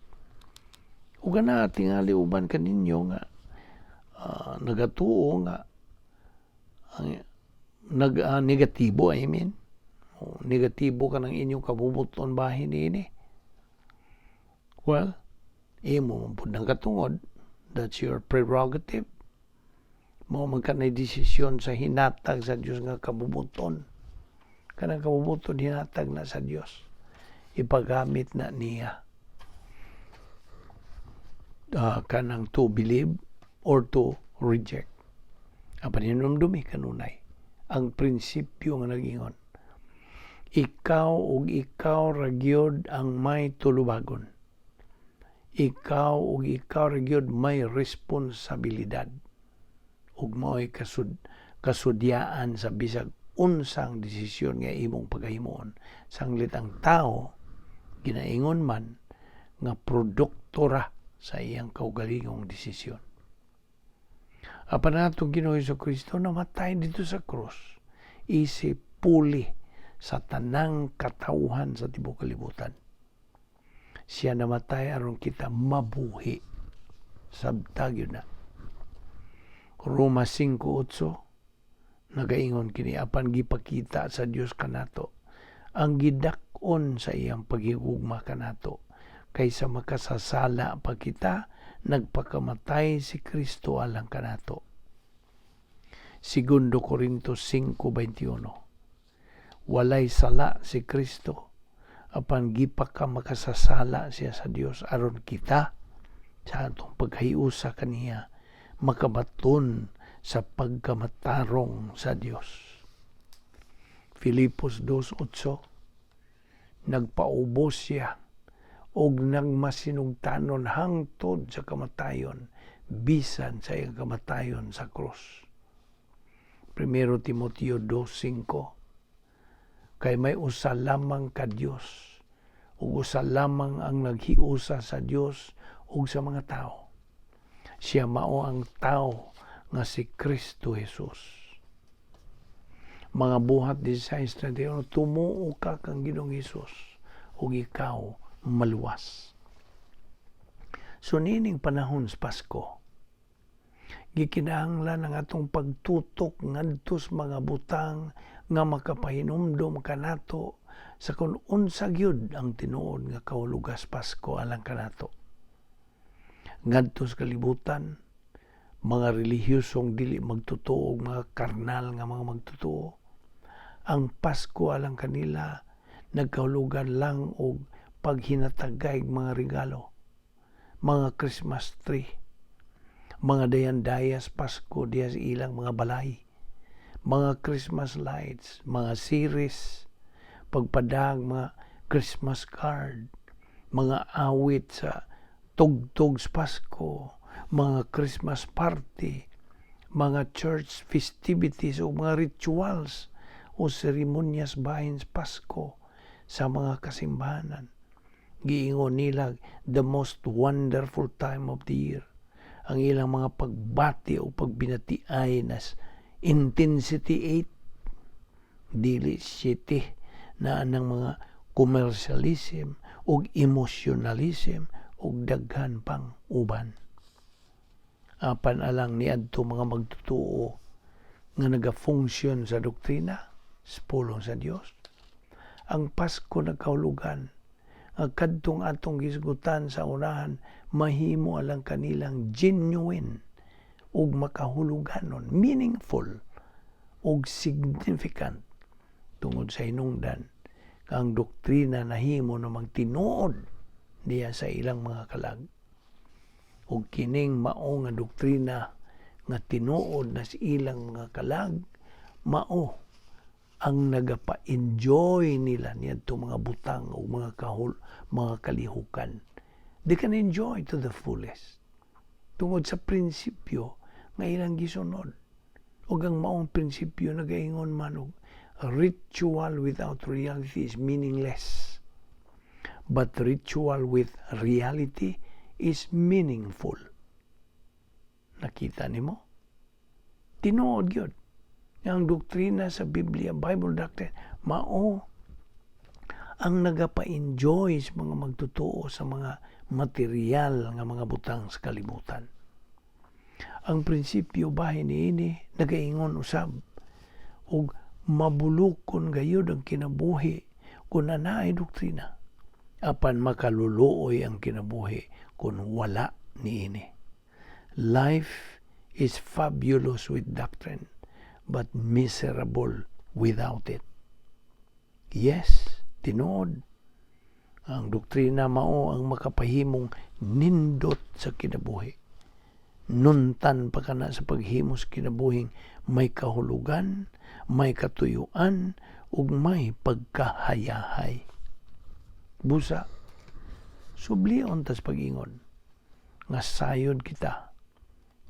Ug na tingali uban kaninyo nga nagatuo nga ang nag negatibo, I mean, oh, negatibo ka ng inyong kabubuton bahin niini. Well, imo man pud nang katungod, that's your prerogative. Mao man kanay desisyon sa hinatag sa Dios nga kabubuton. Kanang kabubuton hinatag na sa Dios. Ipagamit na niya. Kanang to believe or to reject. Apan hinumdumi kanunay ang prinsipyo nga nag-ingon. Ikaw ug ikaw ra gyud ang may tulubagon. Ikaw ug ikaw ra gyud may responsibilidad ug mao'y kasudyaan sa bisag unsang desisyon nga imong pagahimuon. Sanglit ang tao ginaingon man nga produkto ra sa iyang kaugalingong desisyon. Apan atong Ginoo Kristo namatay didto sa krus isip puli sa tanang katawhan sa tibuok kalibutan. Siya namatay aron kita mabuhi. Sabta gyud na. Roma 5:8 nagaingon kini, "Apan gipakita sa Dios kanato ang gidak-on sa iyang paghigugma kanato, kaysa makasasala pa kita, nagpakamatay si Kristo alang kanato." Segundo Corinto 5:21, walay sala si Kristo, apan gipaka makasasala siya sa Dios aron kita sa atong paghiusa kaniya makabaton sa pagkamatarong sa Dios. Filipos 2:8, nagpaubos siya og nagmasinugtanon hangtod sa kamatayon, bisan sa iyang kamatayon sa krus. Primero Timoteo 2:5, kay may usa lamang ka Dios ug usa lamang ang naghiusa sa Dios ug sa mga tao. Siya mao ang tao nga si Kristo Jesus. Mga Buhat 16:31, tumuo ka kang Ginoong Hesus ug ikaw maluwas. So niining panahon sa Pasko, gikinahanglan ang atong pagtutok ngadto sa mga butang nga makapahinumdom kanato sa kung unsa gyud ang tinuod nga kahulugas Pasko alang kanato. Ngadto sa kalibutan, mga relihiyosong dili magtotoo, mga karnal nga mga magtotoo, ang Pasko alang kanila nagkahulugan lang og paghinatagay mga regalo, mga Christmas tree, mga dayan-dayas Pasko diya sa ilang mga balay, mga Christmas lights, mga series, pagpadag mga Christmas card, mga awit sa tugtog sa Pasko, mga Christmas party, mga church festivities o mga rituals o seremonyas bahin sa Pasko sa mga kasimbahanan. Giingon nila, the most wonderful time of the year. Ang ilang mga pagbati o pagbinatiay nas intensity 8, dili 7 na anang mga commercialism ug emotionalism ug daghan pang uban. Apan alang niadto mga magtotoo nga nagafunksyon sa doktrina sa pulong sa Dios, ang Pasko nagkahulugan nga kadtong atong gisgutan sa unahan mahimo alang kanilang genuine ug makahuluganon, meaningful ug significant, tungod sa hinungdan nga ang doktrina nahimo na magtinuod diya sa ilang mga kalag. Ug kining mao nga doktrina nga tinuod na sa ilang mga kalag, mao ang nagapa-enjoy nila niadto mga butang o mga kahul mga kalihukan. They can enjoy to the fullest tungod sa prinsipyo nga ilang gisunod. Ug ang maong prinsipyo nagaingon man og ritual without reality is meaningless, but ritual with reality is meaningful. Nakita nimo, tinuod gyud ang doktrina sa Biblia, Bible doctrine, mao ang nagapa-enjoy sa mga magtotoo sa mga material nga mga butang sa kalibutan. Ang prinsipyo bahin niini nagaingon usab og mabulukon gayud ang kinabuhi kung naay doktrina, apan makaluluoy ang kinabuhi kung wala niini. Life is fabulous with doctrine, but miserable without it. Yes, tinuod. Ang doktrina mao ang makapahimong nindot sa kinabuhi. Nuntan pa kana sa paghimo sa kinabuhing may kahulugan, may katuyuan, ug may pagkahayahay. Busa, sublion tas pag-ingon nga sayod kita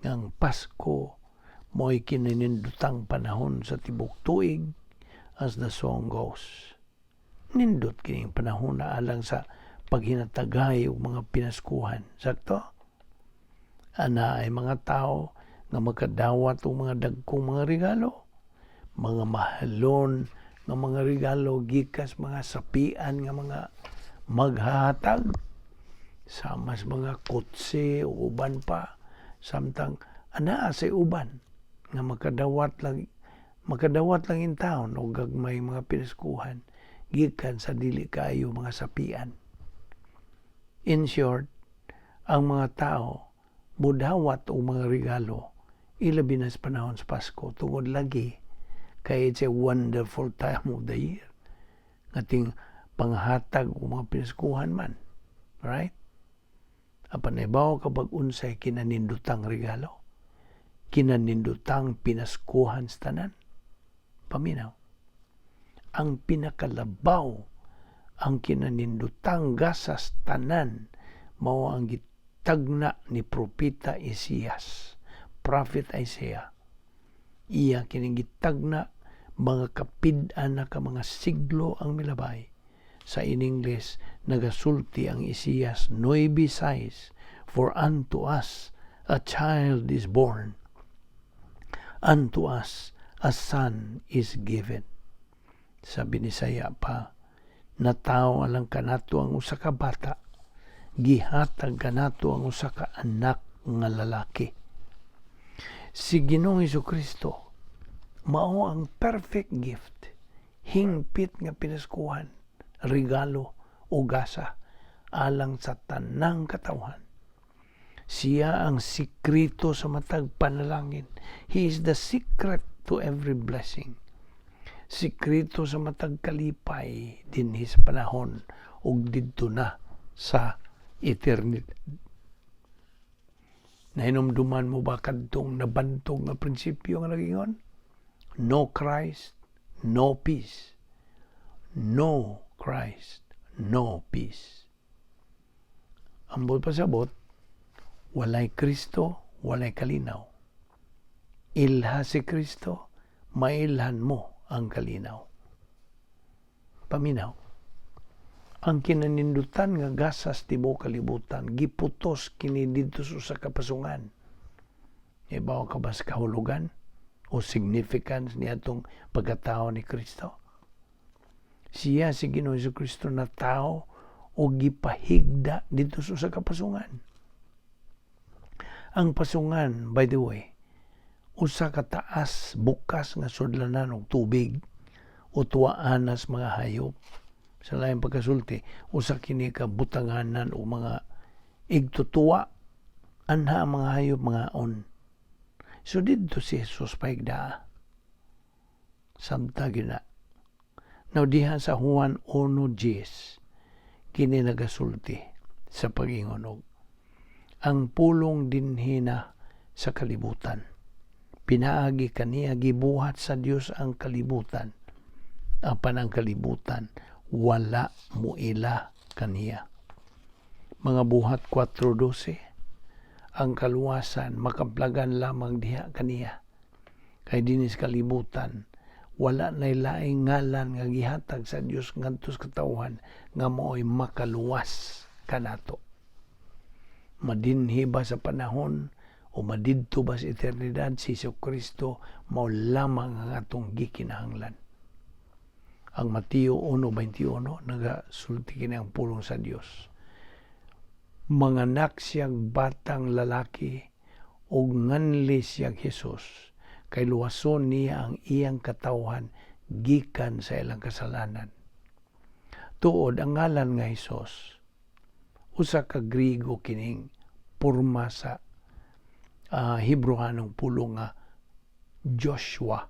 ngang Pasko mo'y kininindutang panahon sa tibok tuig. As the song goes, nindot kining panahon na alang sa paghinatagay og mga pinaskuhan. Sakto? Ana ay mga tao nga makadawat og mga dagkong mga regalo, mga mahalon nga mga regalo gikas mga sapian nga mga maghahatag, sama sa mga kotse o uban pa, samtang anaa say uban nga makadawat lang in town og gagmay mga pinaskuhan gikan sa dili kaayo mga sapian. In short, ang mga tao mudawat og mga regalo ilabi na sa panahon sa Pasko tungod lagi kay it's a wonderful time of the year ngating panghatag og mga pinaskuhan man, right? Apan nahibaw ka bag unsay kinanindutang regalo, kinanindutang pinaskuhan sa tanan? Paminaw. Ang pinakalabaw, ang kinanindutang gasas tanan, mao ang gitagna ni Propeta Isaias, Prophet Isaiah. Iya kining gitagna mga kapid-an na ka mga siglo ang milabay. Sa in English, nagasulti ang Isaias 9:6, "For unto us a child is born, unto us a son is given." Sa Binisaya pa, natawo alang kanato ang usa ka bata, gihatag kanato ang usa ka anak nga lalaki. Si Ginoong Kristo mao ang perfect gift, hingpit nga pinaskuhan, regalo o gasa alang sa tanang katawhan. Siya ang sikreto sa matag panalangin. He is the secret to every blessing. Sikreto sa matag kalipay dinhi sa panahon ug didto na sa eternidad. Nahinumduman mo ba kadtong nabantog nga prinsipyo nga nagingon? No Christ, no peace. No Christ, no peace. Ambot pasabot, walay Kristo, walay kalinaw. Ilha si Kristo, mailhan mo ang kalinaw. Paminaw. Ang kinanindutan nga gasas tibuok kalibutan, giputos kini didto sa usa ka pasungan. Ibaw ka ba sa kahulugan o significance niadtong pagkatao ni Kristo? Siya, si Ginoong Kristo, na tao o gipahigda didto sa usa ka pasungan. Ang pasungan, by the way, usa ka taas bukas nga sudlanan og tubig o tuwaan sa mga hayop. Sa laing pagkasulti, usa kini ka butanganan o mga igtutuwa, anha ang mga hayop mangaon. So didto si Jesus pahigdaa. Samta gina. Now diha sa Juan 1:10 kini nagasulti sa pag-ingon og ang Pulong dinhi na sa kalibutan. Pinaagi kaniya gibuhat sa Dios ang kalibutan. Apan ang kalibutan wala muila kaniya. Mga Buhat 4:12, ang kaluwasan makaplagan lamang diha kaniya. Kay dinhi sa kalibutan, wala nay laing ngalan nga gihatag sa Dios ngadto sa katawhan nga mao'y makaluwas kanato. Madinhi ba sa panahon o madidto ba sa eternidad, si Kristo mao lamang ang atong gikinahanglan. Ang Mateo 1:21 nagasulti kini ang pulong sa Dios. Manganak siyang batang lalaki ug nganli siyang Jesus kay luwason niya ang iyang katawhan gikan sa ilang kasalanan. Tuod, ang ngalan nga Hesus, usa ka Griego kining porma sa Hebreohanong pulong nga Joshua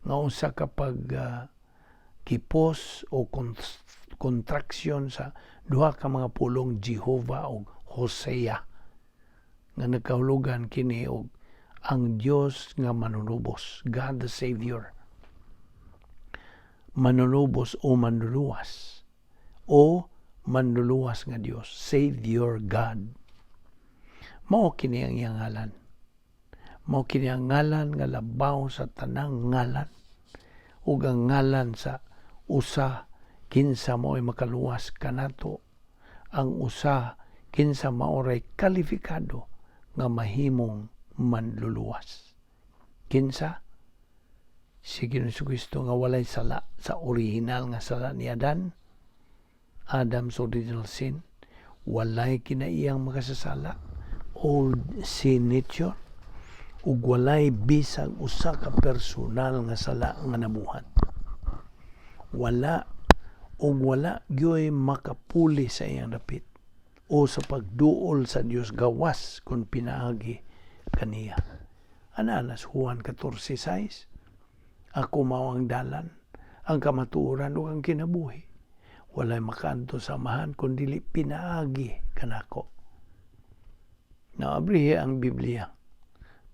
nga usa ka pag kipos o contraction sa duha ka mga pulong Jehovah o Hosea nga nagkahulugan kini og ang Dios nga manunubos, God the Savior. Manunubos o manluluwas o manluluwas nga Dios, Savior God. Mao kini ang iyang ngalan. Mao kini ang ngalan nga labaw sa tanang ngalan ug ang ngalan sa usa kinsa mao'y makaluwas kanato, ang usa kinsa maoray kalifikado nga mahimong manluluwas. Kinsa? Si Ginoong Kristo nga walay sala sa original nga sala ni Adan, Adam's original sin, walay kinaiyang makasasala, old sin nature, ug walay bisag usa ka personal nga sala nga nabuhat. Wala, ug wala gyoy makapuli sa iyang dapit o sa pagduol sa Dios gawas kung pinaagi kaniya. Ana na sa Juan 14:6, "Ako mao ang dalan, ang kamatuoran ug ang kinabuhi. Walay makaadto sa Amahan kun dili pinaagi kanako." Naabrihi ang Biblia.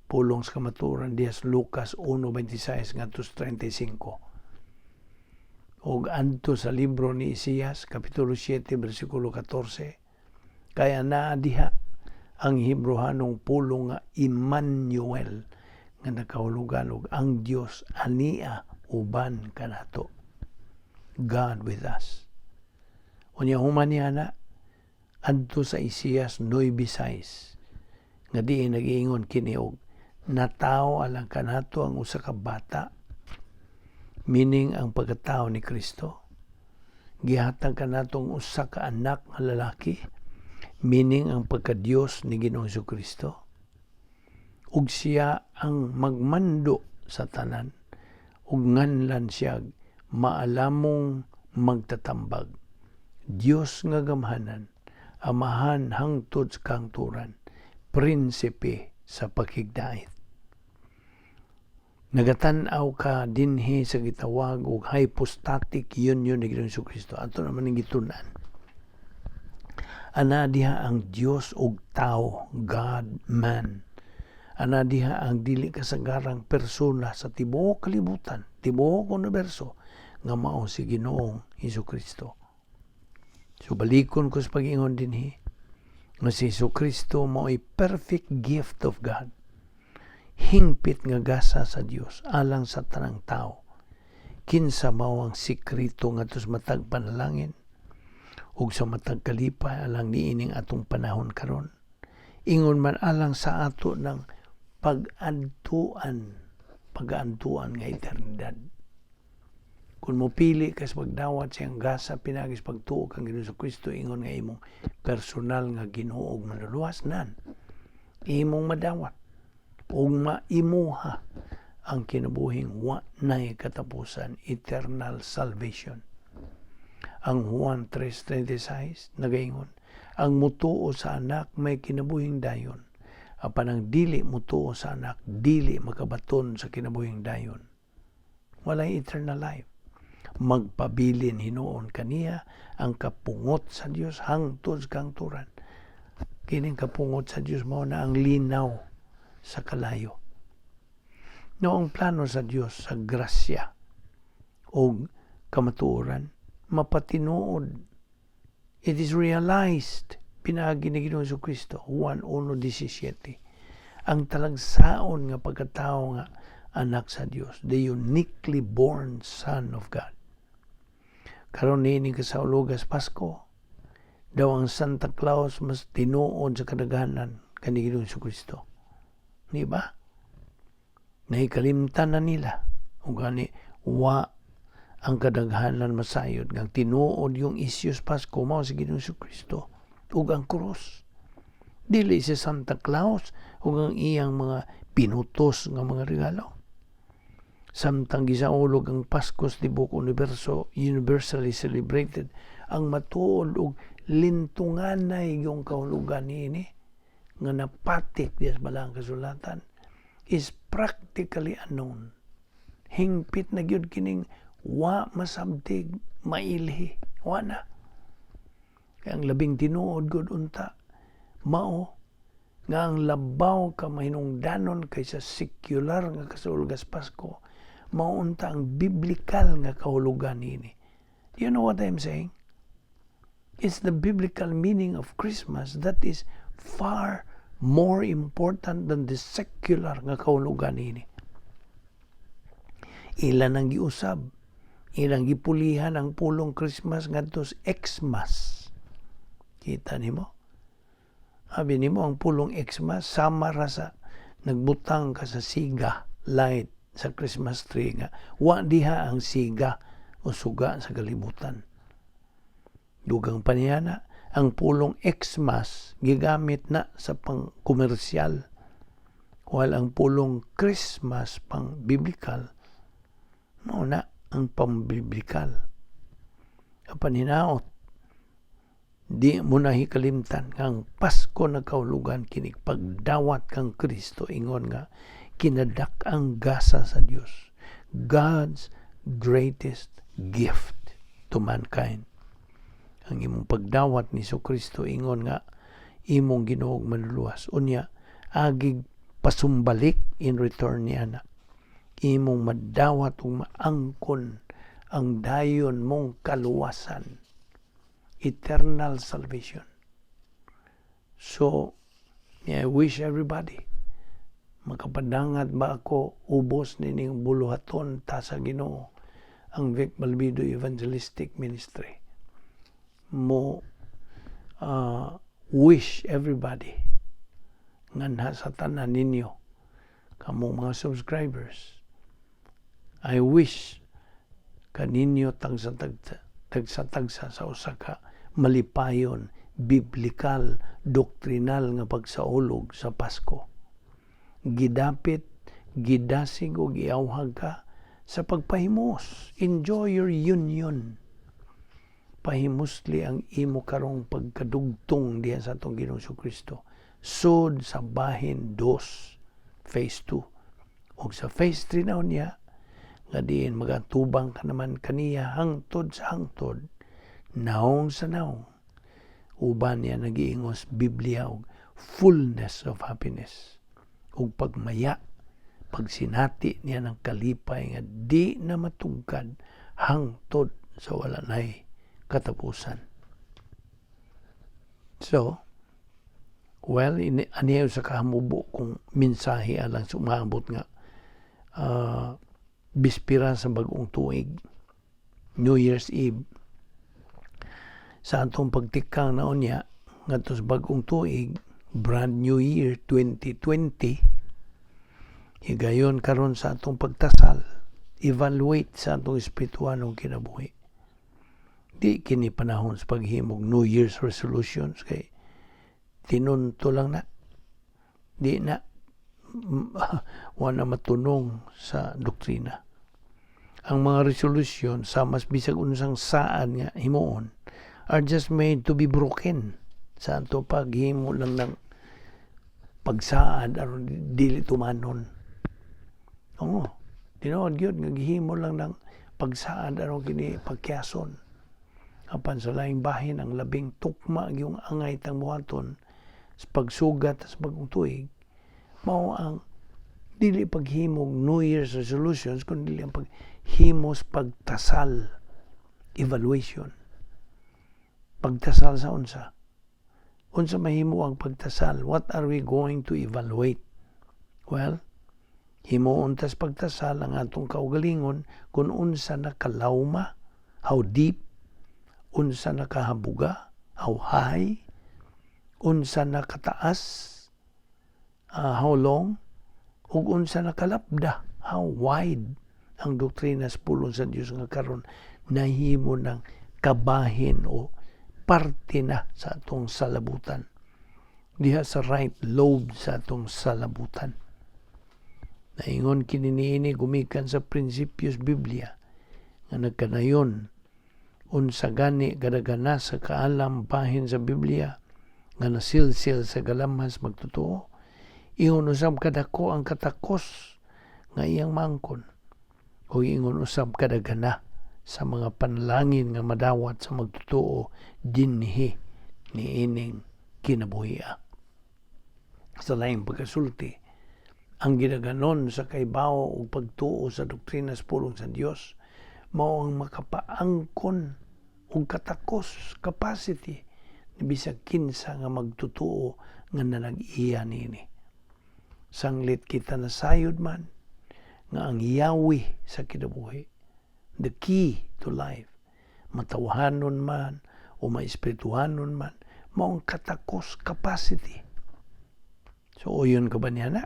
Pulong sa kamatuoran diha sa Lucas 1:26 ngadto sa 35. Ug adto sa libro ni Isaias, Kapitulo 7, bersikulo 14. Kaya naa diha ang Hebreohanong pulong nga Emmanuel nga nakahulugan og ang Dios ania uban kanato. God with us. Unya human niya na adto sa Isaias 9:6 nga diin nag-iingon kini og natawo alang kanato ang usa ka bata, meaning ang pagkatao ni Kristo. Gihatag kanato ang usa ka anak nga lalaki, meaning ang pagka-Dios ni Ginoong Kristo, ug siya ang magmando sa tanan, ug nganlan siya Maalamong Magtatambag, Dios nga Gamhanan, Amahan hangtod sa kahangturan, Prinsipe sa Pakigdait. Nagatan-aw ka dinhi sa gitawag og hypostatic union ni Ginoong Kristo. Ato naman ning gitun-an. Ana diha ang Dios ug tao, God man. Ana diha ang dili kasagarang persona sa tibuok kalibutan, tibuok universo nga mao si Ginoong Hesus Kristo. So balikon ko sa pag-ingon dinhi nga si Hesus Kristo mao'y perfect gift of God. Hingpit nga gasa sa Dios alang sa tanang tao. Kinsa mao ang sikreto ngadto sa matag panalangin ug sa matag kalipay alang niining atong panahon karon. Ingon man alang sa ato ng pag-adtuan nga eternidad. Kung mopili ka sa pagdawat sa iyang gasa pinaagi sa pagtuo kang Ginoong Kristo ingon nga imong personal nga Ginoo ug Manluluwas, nan imong madawat ug maimuha ang kinabuhing wa nay katapusan, eternal salvation. Ang Juan 3:36 nagaingon, "Ang mutuo sa Anak may kinabuhing dayon. Apan ang dili mutuo sa Anak, dili makabaton sa kinabuhing dayon." Walay eternal life. Magpabilin hinuon kaniya ang kapungot sa Dios hangtod sa kahangturan. Kining kapungot sa Dios mao na ang linaw sa kalayo. No, ang plano sa Dios sa grasya o kamatuoran mapatinuod. It is realized pinaagi ni Ginoong Kristo, Juan 1:17. Ang talagsaon nga pagkatao nga anak sa Dios, the uniquely born Son of God. Karon niining kasaulugas Pasko, daw ang Santa Claus mas tinuod sa kadaghanan kani Ginoong Kristo. Di ba? Nahikalimtan na nila. Ug gani wa ang kadaghanan masayod nga tinuod yung isyus Pasko mao si Ginoong Kristo ug ang krus. Dili si Santa Claus ug ang iyang mga pinutos nga mga regalo. Samtang gisaulog ang Pasko sa tibuok universo, universally celebrated, ang matuod og lintunganay yung kahulugan niini nga napatik diya sa Balaang Kasulatan is practically unknown. Hingpit na gyud kining wa masabtig, mailhi, wa na. Kaya ang labing tinuod gud unta mao nga ang labaw ka mahinungdanon kaysa secular nga kasaulgas Pasko Mao unta ang biblical nga kahulugan niini. You know what I'm saying? It's the biblical meaning of Christmas that is far more important than the secular nga kahulugan niini. Ila nang giusab, ilang gipulihan ang pulong Christmas ngadto sa Xmas. Kita nimo? Abi nimo, ang pulong Xmas sama ra sa nagbutang ka sa siga, light sa Christmas tree, nga wa diha ang siga o suga sa kalibutan. Dugang pa niya na, ang pulong Xmas gigamit na sa pang komersyal, while ang pulong Christmas pang biblical. Mao na ang pambiblikal. Apan hinaot di mo na hikalimtan nga ang Pasko nagkahulugan kinig pagdawat kang Kristo, ingon nga kinadak-ang gasa sa Dios, God's greatest gift to mankind. Ang imong pagdawat ni Kristo ingon nga imong Ginoo ug Manluluwas, unya agig pasumbalik in return niya na imong madawat ug maangkon ang dayon mong kaluwasan, eternal salvation. So, may I wish everybody, makapadangat ba ako ubos nining buluhaton ta sa Ginoo, ang Vic Balbido Evangelistic Ministry mo wish everybody nganha sa tanan ninyo kamong mga subscribers, I wish kaninyo tagsa tagsa tagsa sa usa ka malipayon, biblikal, doktrinal nga pagsaulog sa Pasko. Gidapit, gidasig ug giawhag ka sa pagpahimos. Enjoy your union. Pahimusli ang imo karong pagkadugtong diha sa atong Ginoong Kristo. Sud sa bahin 2, phase 2. Ug sa phase 3 na niya, nga diin magatubang ka naman kaniya hangtod sa hangtod, naong sa naong. Uban niya nagiingos Biblia og fullness of happiness ug pagmaya, pagsinati niya ng kalipay nga di na matugkad hangtod sa wala nay katapusan. So, well, aniya sa kahamubo kung mensahe alang sa umaabot nga bispira sa bagong tuig, New Year's Eve, sa atong pagtikang na unya ngadto sa bagong tuig, brand new year 2020. Higayon karon sa atong pagtasal, evaluate sa atong espiritualong kinabuhi. Di kini panahon sa paghimog New Year's resolutions kay tinunto lang na, di na wala matunong sa doktrina ang mga resolusyon. Sa mas bisag unsang saan nga himuon are just made to be broken sa ato paghimo lang ng pagsaad aron dili tumanon. Oo, tinuod gyud nga gihimo lang ng pagsaad aron kini pagkiyason. Apan sa laing bahin, ang labing tukma yung angay tang buhaton sa pagsugat sa bagong tuig mao ang dili paghimog New Year's resolutions kundi ang paghimos pagtasal, evaluation. Pagtasal sa unsa? Unsa mahimo ang pagtasal? What are we going to evaluate? Well, himuon tas pagtasal ang atong kaugalingon kung unsa na kalawma, how deep, unsa na kahabuga, how high, unsa na kataas, how long, ug unsa na kalapda, how wide ang doktrina sa pulong sa Dios nga karon nahimo ng kabahin o parte na sa atong salabutan, diha sa right lobe sa atong salabutan. Naingon kini niini gumikan sa prinsipyos Biblia nga nagkanayon unsa gani kadagana sa kaalam bahin sa Biblia nga nasilsil sa galamhas magtotoo, ingon usab kadako ang katakos nga iyang mangkon o ingon usab kadagana sa mga panalangin nga madawat sa magtotoo dinhi niining kinabuhia. Sa laing pagkasulti, Ang gidaganon sa kaibaw ug pagtuo sa doktrina sa pulong sa Dios mao ang makapaangkon og katakos, capacity ni bisag kinsa nga magtutuo nga nanag-iya niini. Sanglit kita nasayod man nga ang yawi sa kinabuhi, the key to life, matawhanon man o maespirituhanon man, mao ang katakos, capacity. So, uyon ka ba niya na?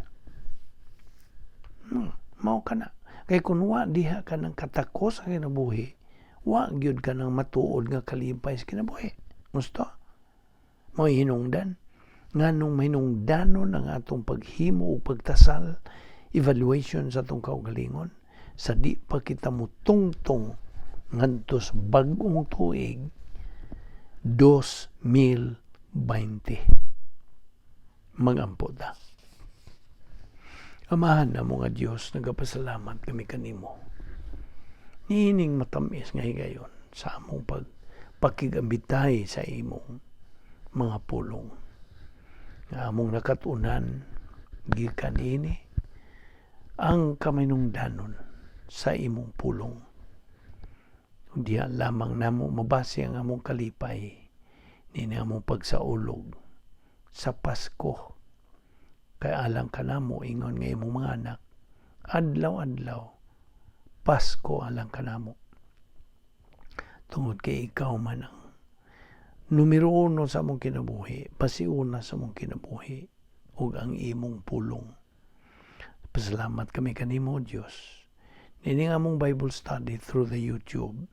Mao ka na. Kay kung wa diha ka ng katakos sa kinabuhi, wa gyud ka ng matuod nga kalipay sa kinabuhi. Gusto? Mao hinungdan. Nganong mahinungdanon ang atong paghimo o pagtasal, evaluation sa atong kaugalingon, sa di pa kita mutungtong ngadto sa bag-ong tuig 2020. Magampo ta. Amahan namo nga Dios, nagapasalamat kami kanimo niining matamis nga higayon sa among pagpakigambitay sa imong mga pulong nga among nakatunan gikan ini ang kaminungdanon sa imong pulong. Diha lamang namo mabase ang among kalipay nini among pagsaulog sa Pasko. Kay alang kanamo, ingon nga imong mga anak, adlaw-adlaw Pasko alang kanamo. Tungod kay ikaw man ang numero uno sa among kinabuhi, pasiuna sa among kinabuhi, ug ang imong pulong. Pasalamat kami kanimo, Dios. Nining among Bible study through the YouTube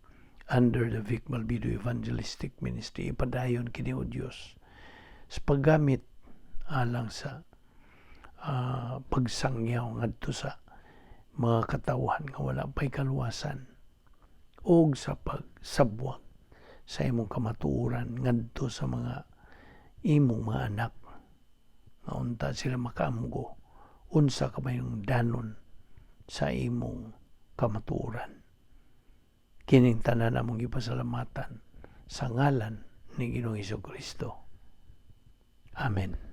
under the Vic Malvido Evangelistic Ministry, ipadayon kini, O Dios, sa paggamit alang sa pagsangyaw ngadto sa mga katawhan nga wala pa'y kaluwasan ug sa pagsabwag sa imong kamatuoran ngadto sa mga imong mga anak nga unta sila makaamgo unsa ka danon sa imong kamatuoran. Kining tanan among gipasalamatan sa ngalan ni Ginoong Kristo. Amen.